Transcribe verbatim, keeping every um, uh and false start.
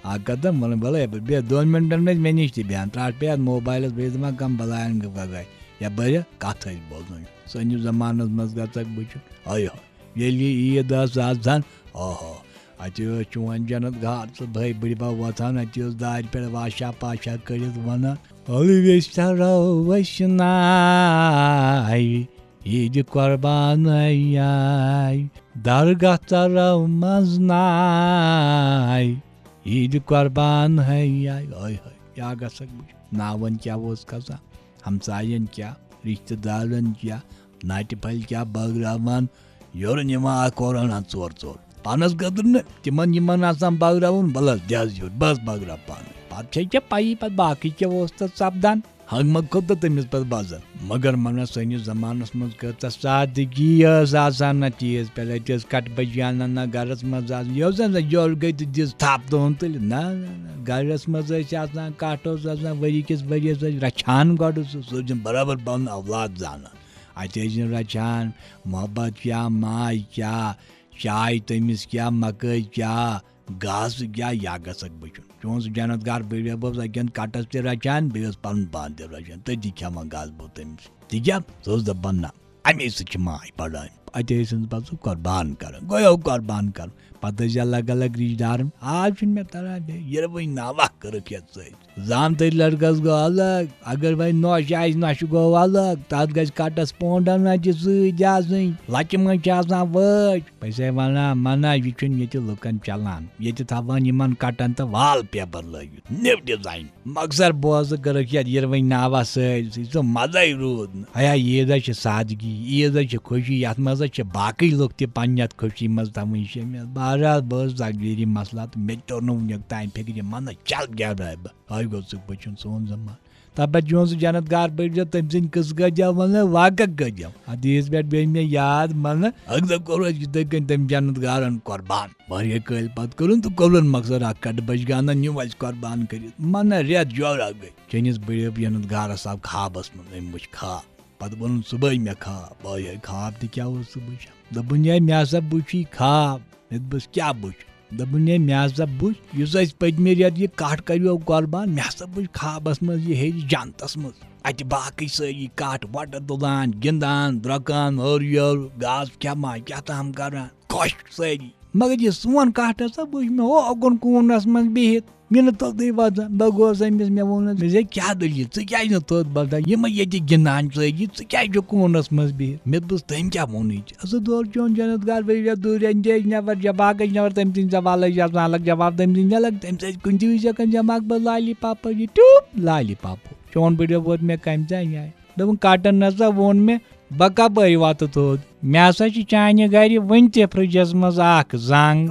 اکھ قدم، وَلہٕ، وَلہٕ، یَپٲرۍ بیٚہہ دۄن مِنٹَن منٛز، مےٚ نِش تہِ بیٚہن۔ ترٛٹھ پیٚیہِ اَتھ موبایلَس، بیٚیہِ دَپان، کَم بَلایَن گٔے بَگاے۔ یا بٔرِتھ کَتھ ٲسۍ بوزٕنۍ۔ سٲنِس زمانَس منٛز گژھکھ بہٕ چھُ، آیو۔ ییٚلہِ یہِ عیٖد ٲس آسان، اوہو، اَتہِ ٲسۍ چون جنت گار ژٕ بھٲے بٕڈِبب وۄتھان، اَتہِ ٲس دارِ پٮ۪ٹھ واشا پاشا کٔرِتھ وَنان، "اَلہٕ ویٚسہِ تَرو وَسہِ ناے، عیٖدِ قۄربانَے آے، درگاہ تَرو منٛز ناے، عیٖدِ قۄربانَے آے۔" اوے ہوے، کیٛاہ گژھکھ بہٕ؟ ناوَن کیٛاہ اوس کھسان؟ ہمساین کیٛاہ؟ رشتہٕ دارن کیٛاہ؟ نٹہِ پھلۍ کیٛاہ بٲگراوان؟ یورٕ نِوان اکھ کورونا ژور ژور۔ پانس خٲطرٕ نہٕ، تِمن یِمن آسان بٲگراوُن، بلس دِ حظ یورٕ، بس بٲگراو پانے۔ پتہٕ چھے ژےٚ پَیی پتہٕ باقٕے کیٛاہ اوس تتھ سپدان۔ ہنگمہٕ کھوٚت نہٕ تٔمِس پتہٕ وزن۔ مگر ونہ سٲنِس زمانس منٛز کۭژاہ سادگی ٲس آسان، نہ تیز پٮ۪ٹھ ٲسۍ کٹہٕ بجہِ انان، نہ گرس منٛز آسان۔ یہِ اوس آسان یورٕ گٔے تہٕ دِژ تھپھ دۄہن تُلِتھ۔ نہ، نہ، نہ، گرس منٛز ٲسۍ آسان، کٹھ اوس آسان، ؤری کِس ؤریس ٲسۍ رچھان گۄڈٕ سُہ، سُہ اوس زن برابر پنُن اولاد زانان۔ اَتہِ ٲسۍ زن رچھان، محبت کیٛاہ، ماے کیٛاہ، چاے تٔمِس کیٛاہ، مکٲے کیٛاہ، گاسہٕ کیٛاہ، یا گژھکھ بہٕ چھُن۔ چون سُہ جنت گار بٕڈِبب اوس اَکہِ اَندٕ کٹس تہِ رچھان، بیٚیہِ اوس پنُن پان تہِ رچھان، تٔتی کھٮ۪وان گاسہٕ بوٚد تٔمِس۔ تہِ کیٛاہ؟ سُہ اوس دپان، نہ، اَمے سۭتۍ چھِ ماے بڑان۔ اَتہِ ٲسۍ أمِس پتہٕ سُہ قۄربان کران، گوٚو قۄربان کرُن۔ پتہٕ ٲسۍ الگ الگ رشتہٕ دارن۔ آز چھُنہٕ مےٚ تران بیٚیہِ، ییٚلہِ وۄنۍ ناوہ کٔرٕکھ یتھ سۭتۍ۔ زامتٕرۍ لڑکس گوٚو الگ، اگر وۄنۍ نۄش آسہِ، نۄشہِ گوٚو الگ، تتھ گژھِ کٹس پونڈن اَتہِ سۭتۍ آسٕنۍ۔ لچہِ منٛز چھِ آسان وٲج۔ بہٕ چھسے ونان، منع، یہِ چھُنہٕ ییٚتہِ لُکن چلان۔ ییٚتہِ تھاوان یِمن کٹن تہٕ وال پیپر لٲگِتھ، new design۔ مۄخصر بوز تہٕ کٔرٕکھ یتھ یِروٕنۍ ناوہ سۭتۍ، سُہ مزے روٗد نہٕ۔ ہیا، عیٖد حظ چھِ سادگی، عیٖد حظ چھِ خوشی، یتھ منٛز حظ چھِ باقٕے لُکھ تہِ پننہِ یتھ خوشی منٛز تھاوٕنۍ شٲمِل۔ بہرحال، بہٕ اوسُس اکھ جیٖری مسلہٕ تہٕ مےٚ تہِ توٚر نہٕ وُنیُک تام فکرِ، منہ چل گیراے بہٕ۔ ہاے گوٚو ژٕ بچُن سون زمان۔ تَمہِ پَتہٕ چون سُہ جنت گار پٔرۍزیو، تٔمۍ سٕنٛدۍ قٕصہٕ کٔرۍزیو، وَنہٕ واقعہ کٔرۍزیو۔ حدیث پٮ۪ٹھ بیٚیہِ مےٚ یاد، وَنہٕ، اَکہِ دۄہ کوٚر اَسہِ یِتھَے کٔنۍ تٔمۍ جنت گارَن قۄربان۔ واریاہ کٲلۍ پَتہٕ کوٚرُن تہٕ کوٚرُن مۄخصر اَکھ کَٹہٕ بَچہٕ گانَن نیوٗ اَسہِ قۄربان کٔرِتھ۔ مَنہ رٮ۪تھ جورا گٔے۔ چٲنِس بٕڈِبَب جنت گارَس آو خابَس منٛز، أمۍ وٕچھ خاب۔ پَتہٕ ووٚنُن صُبحٲے مےٚ خاب۔ بہٕ ہے خواب تہِ کیٛاہ اوس ژٕ وٕچھان؟ دوٚپُن، "ہے، مےٚ ہسا وٕچھی خاب۔" مےٚ دوٚپُس، "کیٛاہ وٕچھ؟" دوٚپُن، "ہے، مےٚ ہسا وٕچھ، یُس اَسہِ پٔتمہِ رٮ۪تہٕ یہِ کَٹھ کَریو قۄربان، مےٚ ہسا وٕچھ خابَس منٛز یہِ ہیٚرِ جنتَس منٛز۔ اَتہِ باقٕے سٲری کَٹھ وۄٹہٕ تُلان، گِنٛدان، درٛۄکان، ہورٕ یورٕ، گاسہٕ کھٮ۪وان، کیٛاہ تام کَران، خۄش سٲری۔ مگر یہِ سون کَٹھ ہسا وٕچھ مےٚ ہُہ اُکُن کوٗنَس منٛز بِہِتھ۔" مےٚ نہٕ توٚتُے وۄتھان۔ بہٕ گوس أمِس، مےٚ ووٚنُس، مےٚ دوٚپُس، "ہے، کیٛاہ دٔلیٖل؟ ژٕ کیٛازِ نہٕ توٚت وۄتھان؟ یِمَے ییٚتہِ گِنٛدان سٲری، ژٕ کیٛازِ چھُکھ کوٗنَس منٛز بِہِتھ؟" مےٚ دوٚپُس، "تٔمۍ کیٛاہ ووٚنُے ژےٚ؟ ژٕ دوٚر چون جنت گار، بیٚیہِ یَتھ دوٗرِ اَنہِ جایہِ نٮ۪بر، جباکَے نٮ۪بر، تٔمۍ سٕنٛدۍ سوالَے چھِ آسان الگ، جواب تٔمۍ سٕنٛدۍ الگ۔ تٔمۍ سۭتۍ کُنہِ تہِ وِزِ ہٮ۪کَن جمع بہٕ لالی پاپو یہِ ٹیوٗب، لالی پاپو۔ چون بٕڈِبَب ووت مےٚ کَمہِ زَنہِ آیہِ؟" دوٚپُن، "کَٹَن نہ سا ووٚن مےٚ، بہٕ کَپٲرۍ واتہٕ توٚت؟ مےٚ ہسا چھِ چانہِ گرِ وٕنہِ تہِ فرجَس منٛز اکھ زنٛگ۔"